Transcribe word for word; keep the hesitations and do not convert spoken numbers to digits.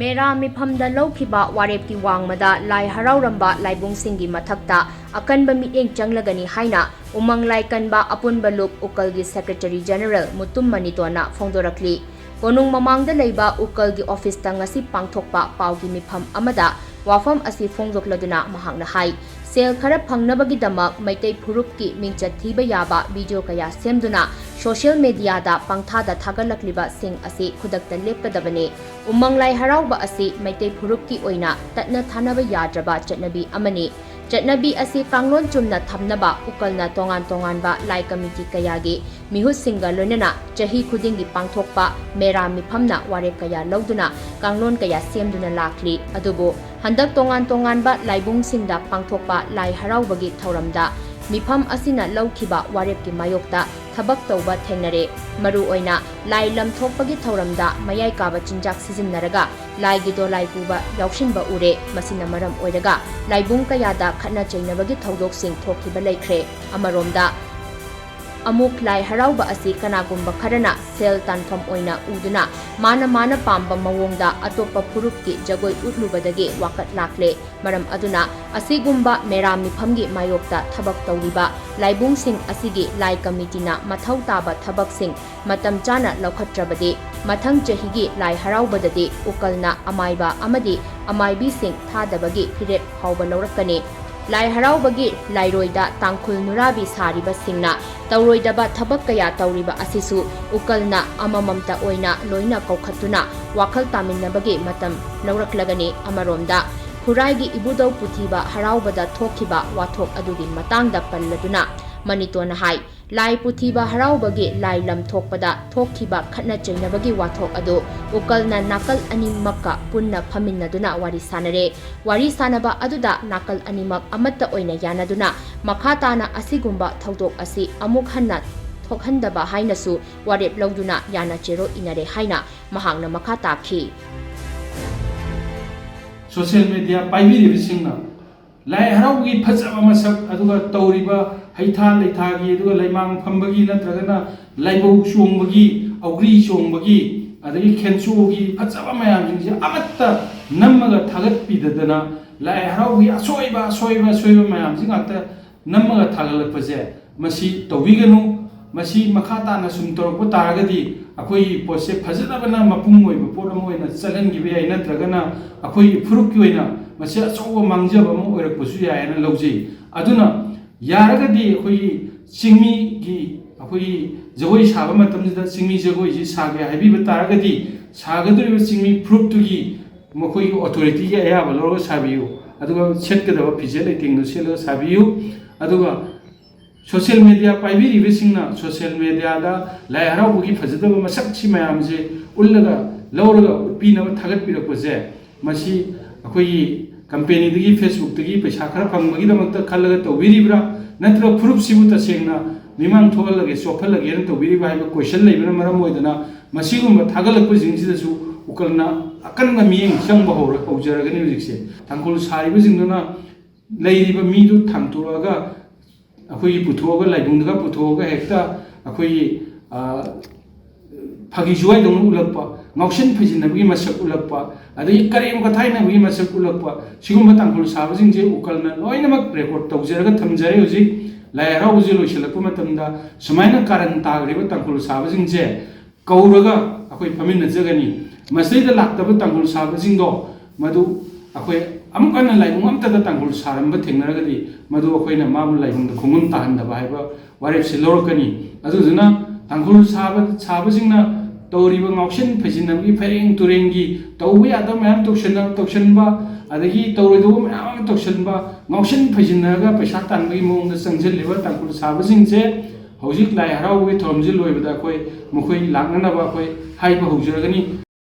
ꯃꯦꯔꯥ ꯃꯤꯐꯝꯗ ꯂꯧꯈꯤꯕ ꯋꯥꯔꯦꯞꯀꯤ ꯋꯥꯡꯃꯗ ꯂꯥꯏ ꯍꯔꯥꯎꯔꯝꯕ ꯂꯥꯏꯕꯨꯡꯁꯤꯡꯒꯤ ꯃꯊꯛꯇ ꯑꯀꯟꯕ ꯃꯤꯠꯌꯦꯡ ꯆꯪꯂꯒꯅꯤ ꯍꯥꯏꯅ ꯎꯃꯪ ꯂꯥꯏ ꯀꯟꯕ ꯑꯄꯨꯟꯕ ꯂꯨꯞ ꯎꯀꯜꯒꯤ ꯁꯦꯀ꯭ꯔꯦꯇꯔꯤ ꯖꯦꯅꯔꯦꯜ ꯃꯨꯇꯨꯝ ꯃꯅꯤꯇꯣꯟꯅ ꯐꯣꯡꯗꯣꯔꯛꯂꯤ꯫ ꯀꯣꯅꯨꯡ ꯃꯃꯥꯡꯗ ꯂꯩꯕ ꯎꯀꯜꯒꯤ ꯑꯣꯐꯤꯁꯇ ꯉꯁꯤ ꯄꯥꯡꯊꯣꯛꯄ ꯄꯥꯎꯒꯤ ꯃꯤꯐꯝ ꯑꯃꯗ ꯋꯥꯐꯝ ꯑꯁꯤ ꯐꯣꯡꯗꯣꯛꯂꯗꯨꯅ ꯃꯍꯥꯛꯅ ꯍꯥꯏ, ꯁꯦꯜ ꯈꯔ ꯐꯪꯅꯕꯒꯤꯗꯃꯛ ꯃꯩꯇꯩ ꯐꯨꯔꯨꯞꯀꯤ ꯃꯤꯡꯆꯠ ꯊꯤꯕ ꯌꯥꯕ ꯚꯤꯗꯤꯑꯣ ꯀꯌꯥ ꯁꯦꯝꯗꯨꯅ ꯁꯣꯁꯤꯌꯦꯜ ꯃꯦꯗꯤꯌꯥꯗ ꯄꯪꯊꯥꯗ ꯊꯥꯒꯠꯂꯛꯂꯤꯕꯁꯤꯡ ꯑꯁꯤ ꯈꯨꯗꯛꯇ ꯂꯦꯞꯀꯗꯕꯅꯤ꯫ ꯎꯃꯪ ꯂꯥꯏ ꯍꯔꯥꯎꯕ ꯑꯁꯤ ꯃꯩꯇꯩ ꯐꯨꯔꯨꯞꯀꯤ ꯑꯣꯏꯅ ꯇꯠꯅ ꯊꯥꯅꯕ ꯌꯥꯗ꯭ꯔꯕ ꯆꯠꯅꯕꯤ ꯑꯃꯅꯤ꯫ ꯆꯠꯅꯕꯤ ꯑꯁꯤ ꯀꯥꯡꯂꯣꯟ ꯆꯨꯝꯅ ꯊꯝꯅꯕ ꯎꯀꯜꯅ ꯇꯣꯉꯥꯟ ꯇꯣꯉꯥꯟꯕ ꯂꯥꯏ ꯀꯃꯤꯇꯤ ꯀꯌꯥꯒꯤ ꯃꯤꯍꯨꯠꯁꯤꯡꯒ ꯂꯣꯏꯅꯅ ꯆꯍꯤ ꯈꯨꯗꯤꯡꯒꯤ ꯄꯥꯡꯊꯣꯛꯄ ꯃꯦꯔꯥ ꯃꯤꯐꯝꯅ ꯋꯥꯔꯦꯞ ꯀꯌꯥ ꯂꯧꯗꯨꯅ ꯀꯥꯡꯂꯣꯟ ꯀꯌꯥ ꯁꯦꯝꯗꯨꯅ ꯂꯥꯛꯂꯤ꯫ ꯑꯗꯨꯕꯨ ꯍꯟꯗꯛ ꯇꯣꯉꯥꯟ ꯇꯣꯉꯥꯟꯕ ꯂꯥꯏꯕꯨꯡꯁꯤꯡꯗ ꯄꯥꯡꯊꯣꯛꯄ ꯂꯥꯏ ꯍꯔꯥꯎꯕꯒꯤ ꯊꯧꯔꯝꯗ ꯃꯤꯐꯝ ꯑꯁꯤꯅ ꯂꯧꯈꯤꯕ ꯋꯥꯔꯦꯞꯀꯤ ꯃꯥꯌꯣꯛꯇ ꯊꯕꯛ ꯇꯧꯕ ꯊꯦꯡꯅꯔꯦ꯫ ꯃꯔꯨꯑꯣꯏꯅ ꯂꯥꯏ ꯂꯝ ꯊꯣꯛꯄꯒꯤ ꯊꯧꯔꯝꯗ ꯃꯌꯥꯏ ꯀꯥꯕ ꯆꯤꯟꯖꯥꯛ ꯁꯤꯖꯤꯟꯅꯔꯒ ꯂꯥꯏꯒꯤ ꯗꯣꯂꯥꯏ ꯄꯨꯕ ꯌꯥꯎꯁꯤꯟꯕ ꯎꯔꯦ꯫ ꯃꯁꯤꯅ ꯃꯔꯝ ꯑꯣꯏꯔꯒ ꯂꯥꯏꯕꯨꯡ ꯀꯌꯥꯗ ꯈꯠꯅ ꯆꯩꯅꯕꯒꯤ ꯊꯧꯗꯣꯛꯁꯤꯡ ꯊꯣꯛꯈꯤꯕ ꯂꯩꯈ꯭ꯔꯦ꯫ ꯑꯃꯔꯣꯝꯗ ꯑꯃꯨꯛ ꯂꯥꯏ ꯍꯔꯥꯎꯕ ꯑꯁꯤ ꯀꯅꯥꯒꯨꯝꯕ ꯈꯔꯅ ꯁꯦꯜ ꯇꯥꯟꯐꯝ ꯑꯣꯏꯅ ꯎꯗꯨꯅ ꯃꯥꯅ ꯃꯥꯅ ꯄꯥꯝꯕ ꯃꯑꯣꯡꯗ ꯑꯇꯣꯞꯄ ꯐꯨꯔꯨꯞꯀꯤ ꯖꯒꯣꯏ ꯎꯠꯂꯨꯕꯗꯒꯤ ꯋꯥꯀꯠ ꯂꯥꯛꯂꯦ꯫ ꯃꯔꯝ ꯑꯗꯨꯅ ꯑꯁꯤꯒꯨꯝꯕ ꯃꯦꯔꯥ ꯃꯤꯐꯝꯒꯤ ꯃꯥꯌꯣꯛꯇ ꯊꯕꯛ ꯇꯧꯔꯤꯕ ꯂꯥꯏꯕꯨꯡꯁꯤꯡ ꯑꯁꯤꯒꯤ ꯂꯥꯏ ꯀꯃꯤꯇꯤꯅ ꯃꯊꯧ ꯇꯥꯕ ꯊꯕꯛꯁꯤꯡ ꯃꯇꯝ ꯆꯥꯅ ꯂꯧꯈꯠꯇ꯭ꯔꯕꯗꯤ ꯃꯊꯪ ꯆꯍꯤꯒꯤ ꯂꯥꯏ ꯍꯔꯥꯎꯕꯗꯗꯤ ꯎꯀꯜꯅ ꯑꯃꯥꯏꯕ ꯑꯃꯗꯤ ꯑꯃꯥꯏꯕꯤꯁꯤꯡ ꯊꯥꯗꯕꯒꯤ ꯐꯤꯔꯦꯞ ꯐꯥꯎꯕ ꯂꯧꯔꯛꯀꯅꯤ꯫ ꯂꯥꯏ ꯍꯔꯥꯎꯕꯒꯤ ꯂꯥꯏꯔꯣꯏꯗ ꯇꯥꯡꯈꯨꯜ ꯅꯨꯔꯥꯕꯤ ꯁꯥꯔꯤꯕꯁꯤꯡꯅ ꯇꯧꯔꯣꯏꯗꯕ ꯊꯕꯛ ꯀꯌꯥ ꯇꯧꯔꯤꯕ ꯑꯁꯤꯁꯨ ꯎꯀꯜꯅ ꯑꯃꯃꯝꯇ ꯑꯣꯏꯅ ꯂꯣꯏꯅ ꯀꯧꯈꯠꯇꯨꯅ ꯋꯥꯈꯜ ꯇꯥꯃꯤꯟꯅꯕꯒꯤ ꯃꯇꯝ ꯂꯧꯔꯛꯂꯒꯅꯤ꯫ ꯑꯃꯔꯣꯝꯗ ꯈꯨꯔꯥꯏꯒꯤ ꯏꯕꯨꯙꯧ ꯄꯨꯊꯤꯕ ꯍꯔꯥꯎꯕꯗ ꯊꯣꯛꯈꯤꯕ ꯋꯥꯊꯣꯛ ꯑꯗꯨꯒꯤ ꯃꯇꯥꯡꯗ ꯄꯜꯂꯗꯨꯅ ꯃꯅꯤꯇꯣꯟꯅ ꯍꯥꯏ, ꯂꯥꯏ ꯄꯨꯊꯤꯕ ꯍꯔꯥꯎꯕꯒꯤ ꯂꯥꯏ ꯂꯝ ꯊꯣꯛꯄꯗ ꯊꯣꯛꯈꯤꯕ ꯈꯠꯅ ꯆꯩꯅꯕꯒꯤ ꯋꯥꯊꯣꯛ ꯑꯗꯨ ꯎꯀꯜꯅ ꯅꯥꯀꯜ ꯑꯅꯤꯃꯛꯀ ꯄꯨꯟꯅ ꯐꯝꯃꯤꯟꯅꯗꯨꯅ ꯋꯥꯔꯤ ꯁꯥꯅꯔꯦ꯫ ꯋꯥꯔꯤ ꯁꯥꯅꯕ ꯑꯗꯨꯗ ꯅꯥꯀꯜ ꯑꯅꯤꯃꯛ ꯑꯃꯠꯇ ꯑꯣꯏꯅ ꯌꯥꯅꯗꯨꯅ ꯃꯈꯥ ꯇꯥꯅ ꯑꯁꯤꯒꯨꯝꯕ ꯊꯧꯗꯣꯛ ꯑꯁꯤ ꯑꯃꯨꯛ ꯍꯟꯅ ꯊꯣꯛꯍꯟꯗꯕ ꯍꯥꯏꯅꯁꯨ ꯋꯥꯔꯦꯞ ꯂꯧꯗꯨꯅ ꯌꯥꯅ ꯆꯦꯔꯣ ꯏꯅꯔꯦ ꯍꯥꯏꯅ ꯃꯍꯥꯛꯅ ꯃꯈꯥ ꯇꯥꯈꯤ꯫ ꯁꯣꯁꯤꯌꯦꯜ ꯃꯦꯗꯤꯌꯥ ꯄꯥꯏꯕꯤꯔꯤꯕꯁꯤꯡꯅ ꯂꯥꯏ ꯍꯔꯥꯎꯕꯒꯤ ꯐꯖꯕ ꯃꯁꯛ, ꯑꯗꯨꯒ ꯇꯧꯔꯤꯕ ꯍꯩꯊꯥ ꯂꯩꯊꯥꯒꯤ, ꯑꯗꯨꯒ ꯂꯩꯃꯥꯡ ꯐꯝꯕꯒꯤ ꯅꯠꯇ꯭ꯔꯒꯅ ꯂꯥꯏꯕꯧ ꯆꯣꯡꯕꯒꯤ, ꯑꯧꯒ꯭ꯔꯤ ꯆꯣꯡꯕꯒꯤ, ꯑꯗꯒꯤ ꯈꯦꯟꯆꯨꯒꯤ ꯐꯖꯕ ꯃꯌꯥꯝꯁꯤꯡꯁꯦ ꯑꯃꯠꯇ ꯅꯝꯃꯒ ꯊꯥꯒꯠꯄꯤꯗꯗꯅ, ꯂꯥꯏ ꯍꯔꯥꯎꯕꯒꯤ ꯑꯁꯣꯏꯕ, ꯑꯁꯣꯏꯕ, ꯑꯁꯣꯏꯕ ꯃꯌꯥꯝꯁꯤ ꯉꯥꯛꯇ ꯅꯝꯃꯒ ꯊꯥꯒꯠꯂꯛꯄꯁꯦ, ꯃꯁꯤ ꯇꯧꯕꯤꯒꯅꯨ꯫ ꯃꯁꯤ ꯃꯈꯥ ꯇꯥꯅ ꯁꯨꯝ ꯇꯧꯔꯛꯄ ꯇꯥꯔꯒꯗꯤ, ꯑꯩꯈꯣꯏꯒꯤ ꯄꯣꯠꯁꯦ ꯐꯖꯗꯕꯅ ꯃꯄꯨꯡ ꯑꯣꯏꯕ ꯄꯣꯠ ꯑꯃ ꯑꯣꯏꯅ ꯆꯠꯍꯟꯈꯤꯕ ꯌꯥꯏ, ꯅꯠꯇ꯭ꯔꯒꯅ ꯑꯩꯈꯣꯏꯒꯤ ꯐꯨꯔꯨꯞꯀꯤ ꯑꯣꯏꯅ ꯃꯁꯤ ꯑꯆꯧꯕ ꯃꯥꯡꯖꯕ ꯑꯃ ꯑꯣꯏꯔꯛꯄꯁꯨ ꯌꯥꯏ ꯍꯥꯏꯅ ꯂꯧꯖꯩ꯫ ꯑꯗꯨꯅ ꯌꯥꯔꯒꯗꯤ ꯑꯩꯈꯣꯏꯒꯤ ꯆꯤꯡꯃꯤꯒꯤ, ꯑꯩꯈꯣꯏꯒꯤ ꯖꯒꯣꯏ ꯁꯥꯕ ꯃꯇꯝꯁꯤꯗ ꯆꯤꯡꯃꯤ ꯖꯒꯣꯏꯁꯤ ꯁꯥꯒꯦ ꯍꯥꯏꯕꯤꯕ ꯇꯥꯔꯒꯗꯤ, ꯁꯥꯒꯗꯧꯔꯤꯕ ꯆꯤꯡꯃꯤ ꯐꯨꯔꯨꯞꯇꯨꯒꯤ, ꯃꯈꯣꯏꯒꯤ ꯑꯣꯊꯣꯔꯤꯇꯤꯒꯤ ꯑꯌꯥꯕ ꯂꯧꯔꯒ ꯁꯥꯕꯤꯌꯨ꯫ ꯑꯗꯨꯒ ꯁꯦꯠꯀꯗꯕ ꯐꯤꯖꯦꯠ ꯂꯩꯇꯦꯡꯗꯨ ꯁꯦꯠꯂꯒ ꯁꯥꯕꯤꯌꯨ꯫ ꯑꯗꯨꯒ ꯁꯣꯁꯤꯌꯦꯜ ꯃꯦꯗꯤꯌꯥ ꯄꯥꯏꯕꯤꯔꯤꯕꯁꯤꯡꯅ ꯁꯣꯁꯤꯌꯦꯜ ꯃꯦꯗꯤꯌꯥꯗ ꯂꯥꯏ ꯍꯔꯥꯎꯕꯒꯤ ꯐꯖꯗꯕ ꯃꯁꯛꯁꯤ ꯃꯌꯥꯝꯁꯦ ꯎꯠꯂꯒ, ꯂꯧꯔꯒ ꯎꯠꯄꯤꯅꯕ ꯊꯥꯒꯠꯄꯤꯔꯛꯄꯁꯦ, ꯃꯁꯤ ꯑꯩꯈꯣꯏꯒꯤ ꯀꯝꯄꯦꯅꯤꯗꯒꯤ, ꯐꯦꯁꯕꯨꯛꯇꯒꯤ ꯄꯩꯁꯥ ꯈꯔ ꯐꯪꯕꯒꯤꯗꯃꯛꯇ ꯈꯜꯂꯒ ꯇꯧꯕꯤꯔꯤꯕ꯭ꯔꯥ, ꯅꯠꯇ꯭ꯔꯒ ꯐꯨꯔꯨꯞꯁꯤꯕꯨ ꯇꯁꯦꯡꯅ ꯃꯤꯃꯥꯡ ꯊꯣꯛꯍꯜꯂꯒꯦ, ꯆꯣꯞꯍꯜꯂꯒꯦꯅ ꯇꯧꯕꯤꯔꯤꯕ꯭ꯔꯥ ꯍꯥꯏꯕ ꯀꯣꯏꯁꯟ ꯂꯩꯕꯅ ꯃꯔꯝ ꯑꯣꯏꯗꯅ, ꯃꯁꯤꯒꯨꯝꯕ ꯊꯥꯒꯠꯂꯛꯄꯁꯤꯡꯁꯤꯗꯁꯨ ꯎꯀꯜꯅ ꯑꯀꯟꯕ ꯃꯤꯠꯌꯦꯡ ꯆꯪꯕ ꯍꯧꯔ-, ꯍꯧꯖꯔꯒꯅꯤ꯫ ꯍꯧꯖꯤꯛꯁꯦ ꯇꯥꯡꯈꯨꯜ ꯁꯥꯔꯤꯕꯁꯤꯡꯗꯨꯅ ꯂꯩꯔꯤꯕ ꯃꯤꯗꯨ ꯊꯥꯡꯇꯣꯛꯑꯒ, ꯑꯩꯈꯣꯏꯒꯤ ꯄꯨꯊꯣꯛꯑꯒ, ꯂꯥꯏꯕꯨꯡꯗꯒ ꯄꯨꯊꯣꯛꯑꯒ ꯍꯦꯛꯇ ꯑꯩꯈꯣꯏꯒꯤ, ꯑ, ꯐꯥꯒꯤ ꯖꯨꯒꯥꯏꯗꯧꯅ ꯎꯠꯂꯛꯄ, ꯉꯥꯎꯁꯤꯟ ꯐꯩꯖꯤꯟꯅꯕꯒꯤ ꯃꯁꯛ ꯎꯠꯂꯛꯄ, ꯑꯗꯒꯤ ꯀꯔꯦꯝ ꯀꯊꯥꯏꯅꯕꯒꯤ ꯃꯁꯛ ꯎꯠꯂꯛꯄ, ꯁꯤꯒꯨꯝꯕ ꯇꯥꯡꯈꯨꯜ ꯁꯥꯕꯁꯤꯡꯁꯦ ꯎꯀꯜꯅ ꯂꯣꯏꯅꯃꯛ ꯔꯦꯀꯣꯔꯗ ꯇꯧꯖꯔꯒ ꯊꯝꯖꯔꯦ꯫ ꯍꯧꯖꯤꯛ ꯂꯥꯏ ꯍꯔꯥꯎꯕꯁꯦ ꯂꯣꯏꯁꯤꯜꯂꯛꯄ ꯃꯇꯝꯗ ꯁꯨꯃꯥꯏꯅ ꯀꯥꯔꯟ ꯇꯥꯈ꯭ꯔꯤꯕ ꯇꯥꯡꯈꯨꯜ ꯁꯥꯕꯁꯤꯡꯁꯦ ꯀꯧꯔꯒ ꯑꯩꯈꯣꯏ ꯐꯝꯃꯤꯟꯅꯖꯒꯅꯤ꯫ ꯃꯁꯤꯗꯩꯗ ꯂꯥꯛꯇꯕ ꯇꯥꯡꯈꯨꯜ ꯁꯥꯕꯁꯤꯡꯗꯣ, ꯃꯗꯨ ꯑꯩꯈꯣꯏ ꯑꯃꯨꯛ ꯍꯟꯅ ꯂꯥꯏꯕꯨꯡ ꯑꯝꯇꯗ ꯇꯥꯡꯈꯨꯜ ꯁꯥꯔꯝꯕ ꯊꯦꯡꯅꯔꯒꯗꯤ, ꯃꯗꯨ ꯑꯩꯈꯣꯏꯅ ꯃꯥꯕꯨ ꯂꯥꯏꯕꯨꯡꯗ ꯈꯣꯡꯒꯨꯟ ꯇꯥꯍꯟꯗꯕ ꯍꯥꯏꯕ ꯋꯥꯔꯦꯞꯁꯦ ꯂꯧꯔꯛꯀꯅꯤ꯫ ꯑꯗꯨꯗꯨꯅ ꯇꯥꯡꯈꯨꯜ ꯁꯥꯕ, ꯁꯥꯕꯁꯤꯡꯅ ꯇꯧꯔꯤꯕ ꯉꯥꯎꯁꯤꯟ ꯐꯩꯖꯤꯟꯅꯕꯒꯤ, ꯐꯩꯔꯦꯡ ꯇꯨꯔꯦꯡꯒꯤ, ꯇꯧꯕ ꯌꯥꯗꯕ ꯃꯌꯥꯝ ꯇꯧꯁꯤꯟꯅ-, ꯇꯧꯁꯤꯟꯕ, ꯑꯗꯒꯤ ꯇꯧꯔꯣꯏꯗꯧꯕ ꯃꯌꯥꯝ ꯑꯃ ꯇꯧꯁꯤꯟꯕ, ꯉꯥꯎꯁꯤꯟ ꯐꯩꯖꯤꯟꯅꯔꯒ ꯄꯩꯁꯥ ꯇꯥꯟꯕꯒꯤ ꯃꯑꯣꯡꯗ ꯆꯪꯁꯤꯜꯂꯤꯕ ꯇꯥꯡꯈꯨꯜ ꯁꯥꯕꯁꯤꯡꯁꯦ ꯍꯧꯖꯤꯛ ꯂꯥꯏ ꯍꯔꯥꯎꯕꯒꯤ ꯊꯧꯔꯝꯁꯤ ꯂꯣꯏꯕꯗ ꯑꯩꯈꯣꯏ ꯃꯈꯣꯏ ꯂꯥꯛꯅꯅꯕ ꯑꯩꯈꯣꯏ ꯍꯥꯏꯕ ꯍꯧꯖꯔꯒꯅꯤ꯫